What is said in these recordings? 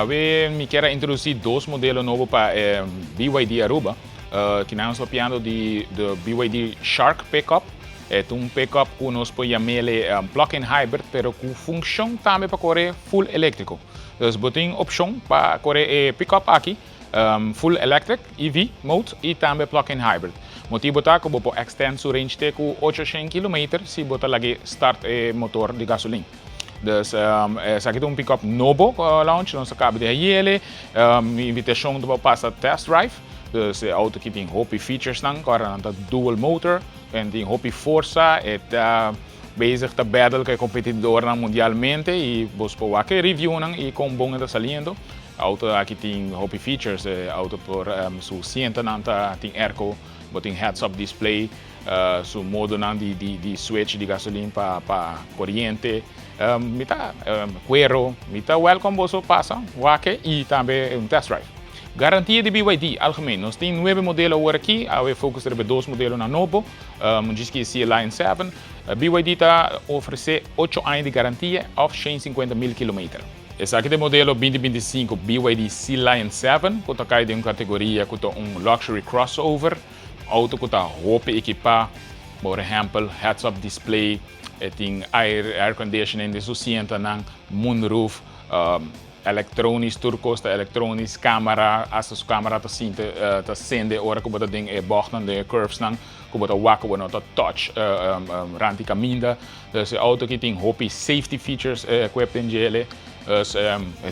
Awe mi kier introduci dos modelo nobo pa BYD Aruba. Cu nos ta papiando di e BYD Shark Pickup. E un pickup cu nos por yama plug-in hybrid, pero cu funcion tambe pa core full electrico. Dus bo tin opcion pa core e pickup aki, full electric, EV mode y tambe plug-in hybrid. Motibo ta cu bo por extend su range te cu 800 km si bo lag'e start e motor di gasolin. Dus esaki ta un pickup nobo launch, nos a caba di hay'e, invitacion pa pasa test drive. Dus e auto cu tin hopi features nan, awor ta dual motor, y tin hopi forsa, e ta bezig ta battle cu competidor nan mundialmente y bo por wak review nan y con bon ta saliendo. Auto aki tin hopi features, auto por su sienta nan ta tin airco, bo tin heads up display, su modo nan di switch di gasolin pa coriente, mi ta cuero, mi ta welcome boso pasa, wak y tambe un test drive. Garantia di BYD, algemeen. Nos tin nuebe modelo awor aki, e focus ta dos modelo nan nobo, dicidi cu Sea Lion 7. BYD ta ofrece 8 aña di garantia of 150 mil kilometer. Esaki ta e modelo 2025 BYD Sea Lion 7, cu ta cay den un categoria cu ta un luxury crossover, auto cu ta hopi ekipa, por ehempel, heads-up display, tin air conditioning, di su sienta nan, moonroof, electronics, tur cos ta electronics, camera, hasta su camera ta sinti, ta sende ora cu bo ta den e bocht de curves nan, cu bo ta wak cu no ta touch rond di caminda. Dus e auto cu tin hopi safety features equipped den dje, dus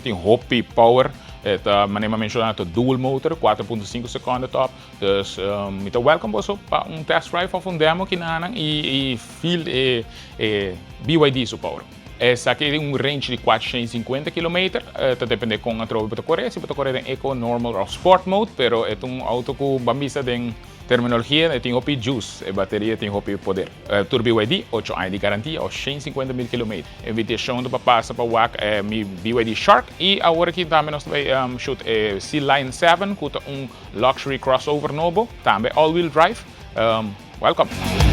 tin hopi power. E manera menciona dual motor, 4.5 seconde top. Dus mi ta welcome boso pa un test drive of un demo aki nan y feel e BYD su power. Esaki tin un range di 450 km, ta depende con atrobe bo ta core, si bo ta core den Eco, Normal of Sport mode, pero e un auto cu ban bisa den terminologia, tin hopi juice, e bateria tin hopi poder. Tur BYD, 8 aña di garantia, of 150 mil km. Invitacion pa pasa pa wak mi BYD Shark y awor aki tambe nos bay shoot Sea Lion 7, cu ta un luxury crossover nobo, tambe all-wheel drive. Welcome.